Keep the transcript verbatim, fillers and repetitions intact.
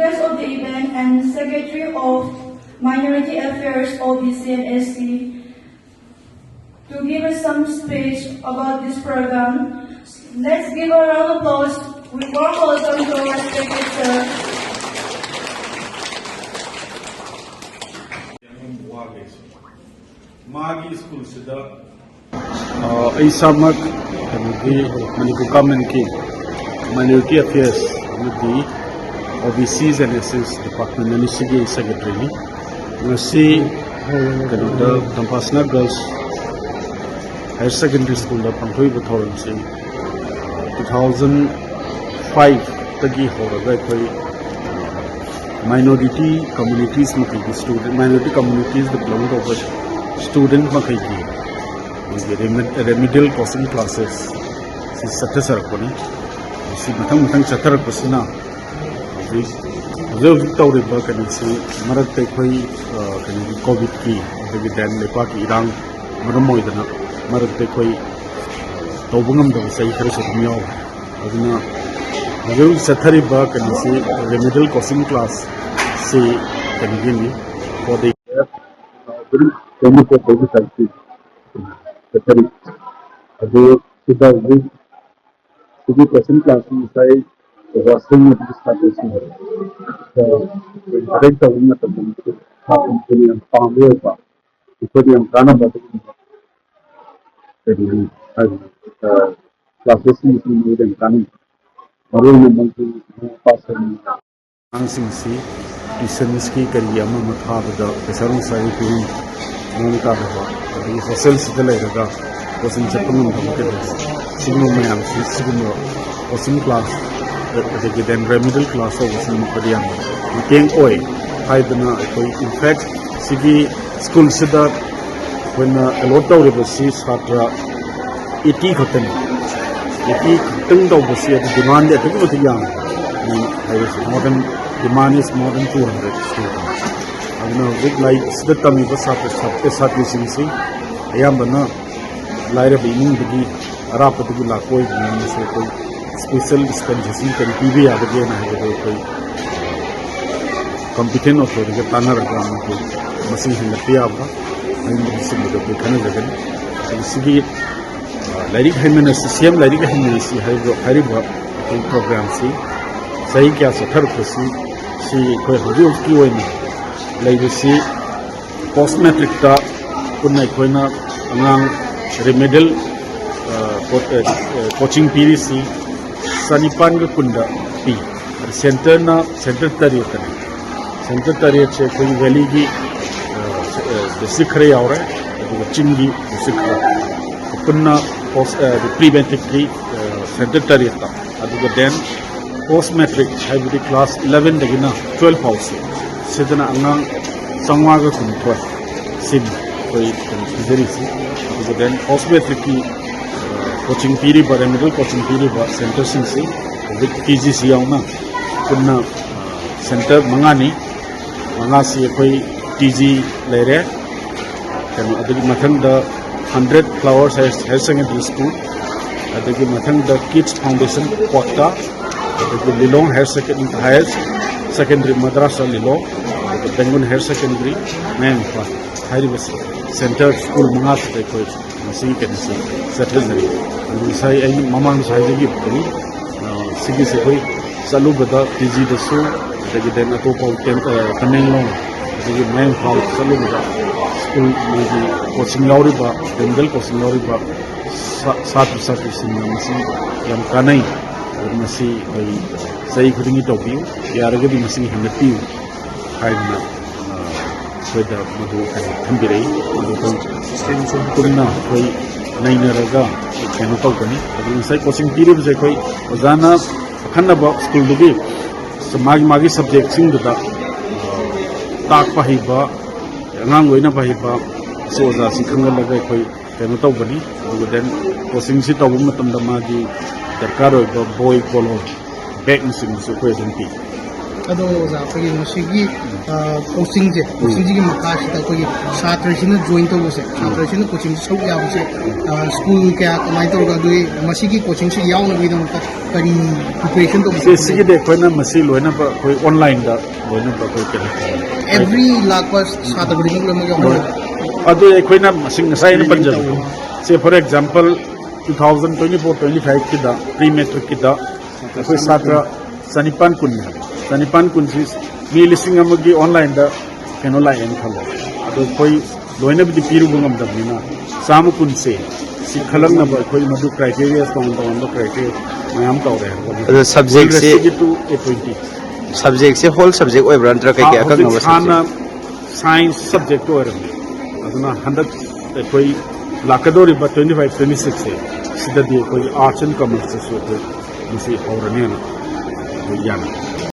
Chair of the event and Secretary of Minority Affairs, O B C and S T, to give us some speech about this program. Let's give a round of applause with warm welcome to our respected sir. ꯃꯥꯒꯤ ꯁ꯭ꯀꯨꯜꯁꯤꯗ ꯑ, ꯑꯩ ꯏꯁꯥꯃꯛ ꯀꯩꯅꯣꯒꯤ Manipur ꯒꯚꯔꯟꯃꯦꯟꯠꯀꯤ minority affairs ꯑꯃꯗꯤ ꯑꯣ B ꯁꯤꯁ and ꯑꯦꯁ ꯁꯤꯁ department ꯑꯅꯤꯁꯤꯒꯤ ꯁꯦꯀ꯭ꯔꯦꯇꯔꯤꯅꯤ꯫ ꯉꯁꯤ ꯀꯩꯅꯣꯗ ꯇꯝꯐꯥꯁꯅꯥ ꯒꯔꯜꯁ ꯍꯥꯌꯔ ꯁꯦꯀꯦꯟꯗꯔꯤ ꯁ꯭ꯀꯨꯜꯗ ꯄꯥꯡꯊꯣꯛꯏꯕ ꯊꯧꯔꯝꯁꯤ ꯇꯨ ꯊꯥꯎꯖꯟ ꯐꯥꯏꯚꯇꯒꯤ ꯍꯧꯔꯒ ꯑꯩꯈꯣꯏ ꯃꯥꯏꯅꯣꯔꯤꯇꯤ ꯀꯝꯃ꯭ꯌꯨꯅꯤꯇꯤꯁ ꯃꯈꯩꯒꯤ ꯁ꯭ꯇꯨꯗꯦꯟ, ꯃꯥꯏꯅꯣꯔꯤꯇꯤ ꯀꯝꯃ꯭ꯌꯨꯅꯤꯇꯤꯁꯇ ꯕꯤꯂꯣꯡ ꯇꯧꯕ ꯁ꯭ꯇꯨꯗꯦꯟ ꯃꯈꯩꯒꯤ ꯑꯩꯈꯣꯏꯒꯤ ꯔꯦꯃꯤ-, ꯔꯦꯃꯤꯗꯤꯌꯦꯜ ꯀꯣꯆꯤꯡ ꯀ꯭ꯂꯥꯁꯦꯁ ꯁꯤ ꯆꯠꯊꯖꯔꯛꯄꯅꯤ꯫ ꯁꯤ ꯃꯊꯪ ꯃꯊꯪ ꯆꯠꯊꯔꯛꯄꯁꯤꯅ ꯍꯧꯖꯤꯛ, ꯍꯧꯖꯤꯛ ꯍꯧꯖꯤꯛ ꯇꯧꯔꯤꯕ ꯀꯩꯅꯣꯁꯤ ꯃꯔꯛꯇ ꯑꯩꯈꯣꯏ, ꯑ, ꯀꯩꯅꯣꯒꯤ ꯀꯣꯚꯤꯗꯀꯤ, ꯑꯗꯒꯤ ꯗꯦꯟ ꯂꯩꯄꯥꯛꯀꯤ ꯏꯔꯥꯡ ꯃꯔꯝ ꯑꯣꯏꯗꯅ ꯃꯔꯛꯇ ꯑꯩꯈꯣꯏ ꯇꯧꯕ ꯉꯝꯗꯕ ꯆꯍꯤ ꯈꯔꯁꯨ ꯑꯗꯨꯝ ꯌꯥꯎꯔꯦ꯫ ꯑꯗꯨꯅ ꯍꯧꯖꯤꯛ ꯍꯧꯖꯤꯛ ꯆꯠꯊꯔꯤꯕ ꯀꯩꯅꯣꯁꯤ ꯔꯦꯃꯤꯗꯤꯌꯦꯜ ꯀꯣꯆꯤꯡ ꯀ꯭ꯂꯥꯁꯁꯤ ꯀꯩꯅꯣꯒꯤꯅꯤ, for the ꯆꯠꯊꯔꯤ꯫ ꯑꯗꯨ ꯁꯤꯗ ꯍꯧꯖꯤꯛ ꯁꯤꯒꯤ ꯀꯣꯆꯤꯡ ꯀ꯭ꯂꯥꯁꯁꯤ ꯉꯁꯥꯏ ꯑꯣꯖꯥꯁꯤꯡ ꯑꯗꯨꯒꯤ ꯁꯥꯇ꯭ꯔꯁꯤꯡ ꯏꯟꯇꯔꯦꯛ ꯇꯧꯕ ꯃꯇꯝꯗ ꯁꯥꯇ꯭ꯔꯁꯤꯡ ꯌꯥꯝ ꯄꯥꯝꯕ ꯑꯣꯏꯕ, ꯑꯩꯈꯣꯏꯗ ꯌꯥꯝ ꯀꯥꯟꯅꯕ ꯑꯗꯨꯒꯨꯝꯕ ꯀꯔꯤ ꯍꯥꯏꯅꯤ, ꯍꯥꯏꯗꯤ, ꯑ, ꯀ꯭ꯂꯥꯁꯦꯁꯁꯤꯡꯁꯤ ꯃꯣꯏꯗ ꯌꯥꯝ ꯀꯥꯟꯅꯩ꯫ ꯃꯔꯨ ꯑꯣꯏꯅ ꯃꯣꯏꯒꯤ ꯃꯃꯥ ꯃꯄꯥꯁꯤꯡ ꯑꯉꯥꯡꯁꯤꯡꯁꯤ ꯇ꯭ꯌꯨꯁꯟꯁꯀꯤ ꯀꯔꯤꯒꯤ ꯑꯃ ꯑꯃ ꯊꯥꯕꯗ ꯄꯩꯁꯥ ꯅꯨꯡꯁꯥꯒꯤ ꯐꯤꯕꯝ ꯃꯑꯣꯡ ꯇꯥꯗꯕ, ꯑꯗꯒꯤ ꯍꯣꯁꯇꯦꯜꯁꯤꯗ ꯂꯩꯔꯒ ꯀꯣꯆꯤꯡ ꯆꯠꯄ ꯉꯝꯗꯕ ꯀꯩꯗꯧꯕ, ꯁꯤꯒꯨꯝꯕ ꯃꯌꯥꯝꯁꯤ ꯁꯤꯒꯨꯝꯕ ꯀꯣꯆꯤꯡ ꯀ꯭ꯂꯥꯁ, ꯑꯗꯒꯤ ꯗꯦꯟ ꯔꯦꯃꯤꯗꯤꯌꯦꯜ ꯀ꯭ꯂꯥꯁ ꯇꯧꯕꯁꯤꯅ ꯃꯈꯣꯏꯗ ꯌꯥꯝꯅ ꯃꯇꯦꯡ ꯑꯣꯏ ꯍꯥꯏꯗꯅ ꯑꯩꯈꯣꯏ, ꯏꯟꯐꯦꯛ, ꯁꯤꯒꯤ ꯁ꯭ꯀꯨꯜꯁꯤꯗ ꯑꯩꯈꯣꯏꯅ ꯑꯦꯂꯣꯠ ꯇꯧꯔꯤꯕꯁꯤ ꯁꯥꯇ꯭ꯔ ꯑꯩꯠꯇꯤ ꯈꯛꯇꯅꯤ꯫ ꯑꯩꯠꯇꯤ ꯈꯛꯇꯪ ꯇꯧꯕꯁꯤ ꯑꯗꯨ ꯗꯤꯃꯥꯟꯗꯤ ꯑꯗꯨꯛꯀꯤ ꯃꯇꯤꯛ ꯌꯥꯝꯃꯤ꯫ ꯃꯤ ꯍꯥꯏꯔꯤꯁꯤ more than, demand is more than two hundred students꯫ ꯑꯗꯨꯅ ꯍꯧꯖꯤꯛ ꯂꯥꯏꯔꯤꯛꯁꯤꯗ ꯇꯝꯃꯤꯕ ꯁꯥꯇ꯭ꯔ, ꯁꯥꯇ꯭ꯔ ꯁꯥꯇ꯭ꯔꯤꯁꯤꯡꯁꯤ ꯑꯌꯥꯝꯕꯅ ꯂꯥꯏꯔꯕ ꯏꯃꯨꯡꯗꯒꯤ, ꯑꯔꯥꯞꯄꯗꯒꯤ ꯂꯥꯛꯄ ꯑꯣꯏꯕꯅꯤꯅ ꯃꯁꯤ ꯑꯩꯈꯣꯏ ꯁ꯭ꯄꯦꯁꯦꯜ ꯗꯤꯁꯄꯦꯟꯁꯦꯁꯟ ꯀꯔꯤ ꯄꯤꯕ ꯌꯥꯕꯒꯦꯅ ꯍꯥꯏꯕꯗꯨ ꯑꯩꯈꯣꯏ ꯀꯝꯄꯤꯇꯦꯟ ꯑꯣꯊꯣꯔꯤꯇꯤꯒ ꯇꯥꯟꯅꯔꯒ ꯑꯃꯨꯛ ꯃꯁꯤꯡ ꯍꯦꯟꯒꯠꯄ ꯌꯥꯕ꯭ꯔꯥ ꯍꯥꯏꯕꯁꯤꯡꯗꯨꯗ ꯑꯩꯈꯣꯏ ꯈꯟꯅꯖꯒꯅꯤ꯫ ꯑꯗꯨꯒ ꯁꯤꯒꯤ, ꯑ, ꯂꯥꯏꯔꯤꯛ ꯍꯩꯃꯤꯟꯅꯁꯤ, ꯁꯤ ꯑꯦꯝ ꯂꯥꯏꯔꯤꯛ ꯍꯩꯃꯤꯟꯅꯁꯤ ꯍꯥꯏꯔꯤꯕ, ꯍꯥꯏꯔꯤꯕ ꯑꯩꯈꯣꯏ ꯄ꯭ꯔꯣꯒ꯭ꯔꯥꯝꯁꯤ ꯆꯍꯤ ꯀꯌꯥ ꯆꯠꯊꯔꯛꯄꯁꯤ, ꯁꯤ ꯑꯩꯈꯣꯏ ꯍꯧꯖꯤꯛ ꯍꯧꯖꯤꯛꯀꯤ ꯑꯣꯏꯅ ꯂꯩꯕꯁꯤ ꯄꯣꯁ ꯃꯦꯇ꯭ꯔꯤꯛꯇ ꯄꯨꯟꯅ ꯑꯩꯈꯣꯏꯅ ꯑꯉꯥꯡ ꯔꯤꯃꯦꯗꯤꯌꯦꯜ, ꯑ, ꯀꯣ-, ꯑ, ꯑ, ꯀꯣꯆꯤꯡ ꯄꯤꯔꯤꯁꯤ ꯆꯅꯤꯄꯥꯟꯒ ꯀꯨꯟꯗ ꯄꯤ꯫ ꯑꯗ ꯁꯦꯟꯇꯔꯅ ꯁꯦꯟꯇꯔ ꯇꯔꯦꯠꯇꯅꯤ꯫ ꯁꯦꯟꯇꯔ ꯇꯔꯦꯠꯁꯦ ꯑꯩꯈꯣꯏꯒꯤ ꯚꯦꯂꯤꯒꯤ, ꯑ, ꯑ, ꯗꯤꯁꯇ꯭ꯔꯤꯛ ꯈꯔ ꯌꯥꯎꯔꯦ, ꯑꯗꯨꯒ ꯆꯤꯡꯒꯤ ꯗꯤꯁꯇ꯭ꯔꯤꯛ ꯈꯔ, ꯄꯨꯟꯅ ꯄꯣꯁ, ꯑ, ꯄ꯭ꯔꯤ ꯃꯦꯇ꯭ꯔꯤꯛꯀꯤ, ꯑ, ꯁꯦꯟꯇꯔ ꯇꯔꯦꯠꯇ, ꯑꯗꯨꯒ ꯗꯦꯟ ꯄꯣꯁ ꯃꯦꯇ꯭ꯔꯤꯛ ꯍꯥꯏꯕꯗꯤ ꯀ꯭ꯂꯥꯁ ꯏꯂꯚꯦꯟꯗꯒꯤꯅ ꯇꯨꯋꯦꯜꯐ ꯐꯥꯎꯁꯤ, ꯁꯤꯗꯅ ꯑꯉꯥꯡ ꯆꯥꯝꯃꯉꯥꯒ ꯀꯨꯟꯅꯤꯊꯣꯏ ꯁꯤꯅꯤ ꯑꯩꯈꯣꯏ ꯀꯩꯅꯣ ꯄꯤꯖꯔꯤꯁꯤ꯫ ꯑꯗꯨꯒ ꯗꯦꯟ ꯄꯣꯁ ꯃꯦꯇ꯭ꯔꯤꯛꯀꯤ, ꯑ, ꯀꯣꯆꯤꯡ ꯄꯤꯔꯤꯕ, ꯔꯦꯃꯦꯗꯤꯌꯦꯜ ꯀꯣꯆꯤꯡ ꯄꯤꯔꯤꯕ ꯁꯦꯟꯇꯔꯁꯤꯡꯁꯤ ꯍꯧꯖꯤꯛ ꯇꯤ ꯖꯤ ꯁꯤ ꯌꯥꯎꯅ ꯄꯨꯟꯅ, ꯑ, ꯁꯦꯟꯇꯔ ꯃꯉꯥꯅꯤ꯫ ꯃꯉꯥꯁꯤ ꯑꯩꯈꯣꯏ ꯇꯤ ꯖꯤ ꯂꯩꯔꯦ, ꯀꯩꯅꯣ, ꯑꯗꯨꯒꯤ ꯃꯊꯪꯗ hundred flowers higher, higher secondary school, ꯑꯗꯨꯒꯤ ꯃꯊꯪꯗ ꯀꯤꯗꯁ ꯐꯥꯎꯟꯗꯦꯁꯟ ꯀ꯭ꯋꯥꯛꯇꯥ, ꯑꯗꯒꯤ ꯂꯤꯂꯣꯡ ꯍꯥꯌꯔ ꯁꯦꯀꯦꯟ-, ꯍꯥꯌꯔ ꯁꯦꯀꯦꯟꯗꯔꯤ ꯃꯗ꯭ꯔꯥꯁꯥ ꯂꯤꯂꯣꯡ, ꯑꯗꯨꯒ ꯕꯦꯡꯒꯨꯜ ꯍꯥꯌꯔ ꯁꯦꯀꯦꯟꯗꯔꯤ ꯃꯌꯥꯡ ꯏꯝꯐꯥꯜ ꯍꯥꯏꯔꯤꯕ ꯁꯦꯟꯇꯔ ꯁ꯭ꯀꯨꯜ ꯃꯉꯥꯁꯤꯗ ꯑꯩꯈꯣꯏ ꯃꯁꯤꯒꯤ ꯀꯩꯅꯣꯁꯤ ꯆꯠꯊꯖꯔꯤ꯫ ꯑꯗꯨ ꯉꯁꯥꯏ ꯑꯩ ꯃꯃꯥꯡꯗꯁꯨ ꯍꯥꯏꯖꯈꯤꯕꯗꯨꯅꯤ, ꯑ, ꯁꯤꯒꯤꯁꯦ ꯑꯩꯈꯣꯏ ꯆꯠꯂꯨꯕꯗ ꯇꯤ ꯖꯤꯗꯁꯨ, ꯑꯗꯒꯤ ꯗꯦꯟ ꯑꯇꯣꯞꯄ ꯀꯦꯟ-, ꯑ, ꯇꯃꯦꯡꯂꯣꯡ, ꯑꯗꯒꯤ ꯃꯌꯥꯡ ꯏꯝꯐꯥꯜ ꯆꯠꯂꯨꯕꯗ ꯁ꯭ꯀꯨꯜ ꯃꯣꯏꯒꯤ ꯀꯣꯆꯤꯡ ꯌꯥꯎꯔꯤꯕ, ꯔꯦꯃꯦꯗꯤꯌꯦꯜ ꯀꯣꯆꯤꯡ ꯌꯥꯎꯔꯤꯕ ꯁꯥ-, ꯁꯥꯇ꯭ꯔ ꯁꯥꯇ꯭ꯔꯤꯁꯤꯡꯅ ꯃꯁꯤ ꯌꯥꯝ ꯀꯥꯟꯅꯩ꯫ ꯑꯗꯨ ꯃꯁꯤ ꯑꯩꯈꯣꯏ ꯆꯍꯤ ꯈꯨꯗꯤꯡꯒꯤ ꯇꯧꯕꯤꯌꯨ, ꯌꯥꯔꯒꯗꯤ ꯃꯁꯤ ꯍꯦꯟꯒꯠꯄꯤꯌꯨ ꯍꯥꯏꯗꯅ, ꯑ, ꯑꯩꯈꯣꯏꯗ ꯃꯗꯨ ꯀꯩꯅꯣ ꯊꯝꯕꯤꯔꯛꯏ꯫ ꯑꯗꯨ ꯑꯩꯈꯣꯏ ꯁꯤꯁꯇꯦꯝꯁꯨ ꯄꯨꯟꯅ ꯑꯩꯈꯣꯏ ꯅꯩꯅꯔꯒ ꯀꯩꯅꯣ ꯇꯧꯒꯅꯤ꯫ ꯑꯗꯨ ꯉꯁꯥꯏ ꯀꯣꯆꯤꯡ ꯄꯤꯔꯤꯕꯁꯦ ꯑꯩꯈꯣꯏ ꯑꯣꯖꯥꯅ ꯑꯈꯟꯅꯕ ꯁ꯭ꯀꯨꯜꯗꯨꯒꯤ ꯃꯥꯒꯤ, ꯃꯥꯒꯤ ꯁꯕꯖꯦꯛꯁꯤꯡꯗꯨꯗ, ꯑ, ꯇꯥꯛꯄ ꯍꯩꯕ, ꯑꯉꯥꯡ ꯂꯣꯏꯅꯕ ꯍꯩꯕ ꯑꯆꯧ ꯑꯣꯖꯥꯁꯤꯡ ꯈꯟꯒꯠꯂꯒ ꯑꯩꯈꯣꯏ ꯀꯩꯅꯣ ꯇꯧꯕꯅꯤ꯫ ꯑꯗꯨꯒ ꯗꯦꯟ ꯀꯣꯆꯤꯡꯁꯤ ꯇꯧꯕ ꯃꯇꯝꯗ ꯃꯥꯒꯤ ꯗꯔꯀꯥꯔ ꯑꯣꯏꯕ ꯕꯣꯏ, ꯀꯣꯂꯣꯝ, ꯕꯦꯒꯅꯆꯤꯡꯕꯁꯨ ꯑꯩꯈꯣꯏ ꯑꯗꯨꯝ ꯄꯤ꯫ ꯑꯗꯣ ꯑꯣꯖꯥ, ꯑꯩꯈꯣꯏꯒꯤ ꯃꯁꯤꯒꯤ ꯀꯣꯆꯤꯡꯁꯦ, ꯀꯣꯆꯤꯡꯁꯤꯒꯤ ꯃꯈꯥꯁꯤꯗ ꯑꯩꯈꯣꯏꯒꯤ ꯁꯥꯇ꯭ꯔꯁꯤꯅ ꯖꯣꯏꯟ ꯇꯧꯕꯁꯦ, ꯁꯥꯇ꯭ꯔꯁꯤꯅ ꯀꯣꯆꯤꯡ ꯁꯔꯨꯛ ꯌꯥꯕꯁꯦ, ꯁ꯭ꯀꯨꯜ ꯀꯌꯥ, ꯀꯃꯥꯏꯅ ꯇꯧꯔꯒ, ꯑꯗꯨꯒꯤ ꯃꯁꯤꯒꯤ ꯀꯣꯆꯤꯡꯁꯤ ꯌꯥꯎꯅꯕꯒꯤꯗꯃꯛꯇ ꯀꯔꯤ ꯄ꯭ꯔꯤꯄꯦꯔꯦꯁꯟ ꯇꯧꯕ? ꯁꯤꯒꯤꯗꯤ ꯑꯩꯈꯣꯏꯅ ꯃꯁꯤ ꯂꯣꯏꯅꯃꯛ ꯑꯩꯈꯣꯏ ꯑꯣꯟꯂꯥꯏꯟꯗ ꯂꯣꯏꯅꯃꯛ ꯑꯩꯈꯣꯏ ꯀꯩꯅꯣ ꯇꯧꯔꯦ꯫ ꯑꯦꯚ꯭ꯔꯤ ꯂꯥꯛꯄ ꯁꯥꯇ꯭ꯔ ꯈꯨꯗꯤꯡꯃꯛ ꯂꯣꯏꯅꯃꯛ ꯌꯥꯎꯍꯜꯂꯦ꯫ ꯑꯗꯨ ꯑꯩꯈꯣꯏꯅ ꯃꯁꯤꯡ ꯉꯁꯥꯏ ꯑꯩꯅ ꯄꯟꯖꯕꯗꯣ, say, for example, two thousand twenty four twenty ꯐꯥꯏꯚꯀꯤꯗ, ꯄ꯭ꯔꯤ ꯃꯦꯇ꯭ꯔꯤꯛꯀꯤꯗ ꯑꯩꯈꯣꯏ ꯁꯥꯇ꯭ꯔ ꯆꯅꯤꯄꯥꯟ ꯀꯨꯟꯅꯤ ꯍꯥꯏꯕ꯫ ꯆꯅꯤꯄꯥꯟ ꯀꯨꯟꯁꯤ ꯃꯤ ꯂꯤꯁꯤꯡ ꯑꯃꯒꯤ ꯑꯣꯟꯂꯥꯏꯟꯗ ꯀꯩꯅꯣ ꯂꯥꯛꯑꯦꯅ ꯈꯜꯂꯣ꯫ ꯑꯗꯣ ꯑꯩꯈꯣꯏ ꯂꯣꯏꯅꯕꯨꯗꯤ ꯄꯤꯔꯨꯕ ꯉꯝꯗꯕꯅꯤꯅ, ꯆꯥꯝꯃ ꯀꯨꯟꯁꯦ ꯁꯤ ꯈꯜꯂꯛꯅꯕ ꯑꯩꯈꯣꯏ ꯃꯗꯨ ꯀ꯭ꯔꯥꯏꯇꯦꯔꯤꯌꯥ, ꯇꯣꯉꯥꯟ ꯇꯣꯉꯥꯟꯕ ꯀ꯭ꯔꯥꯏꯇꯦꯔꯤꯌꯥ ꯃꯌꯥꯝ ꯇꯧꯔꯦ ꯍꯥꯏꯕ꯫ ꯑꯗꯣ ꯁꯕꯖꯦꯛꯁꯦ, ꯇꯨ ꯑꯦ ꯇ꯭ꯋꯦꯟꯇꯤ꯫ ꯁꯕꯖꯦꯛꯁꯦ ꯍꯣꯜ ꯁꯕꯖꯦꯛ ꯑꯣꯏꯕ꯭ꯔꯥ, ꯅꯠꯇ꯭ꯔꯒ ꯀꯩꯀꯩ ꯍꯧꯖꯤꯛ ꯑꯀꯛꯅꯕ ꯍꯥꯟꯅ ꯁꯕꯖꯦꯛ? ꯁꯥꯏꯟꯁ ꯁꯕꯖꯦꯛꯇ ꯑꯣꯏꯔꯝꯃꯤ꯫ ꯑꯗꯨꯅ ꯍꯟꯗꯛ ꯑꯩꯈꯣꯏ ꯂꯥꯛꯀꯗꯧꯔꯤꯕ ꯇ꯭ꯋꯦꯟꯇꯤ ꯐꯥꯏꯚ ꯇ꯭ꯋꯦꯟꯇꯤ ꯁꯤꯛꯁꯁꯦ, ꯁꯤꯗꯗꯤ ꯑꯩꯈꯣꯏ ꯑꯥꯔꯠꯁ ꯑꯦꯟ ꯀꯃꯔꯁꯇꯁꯨ ꯑꯩꯈꯣꯏ ꯃꯁꯤ ꯍꯧꯔꯅꯤꯅ ꯑꯩꯈꯣꯏ ꯌꯥꯅꯤ꯫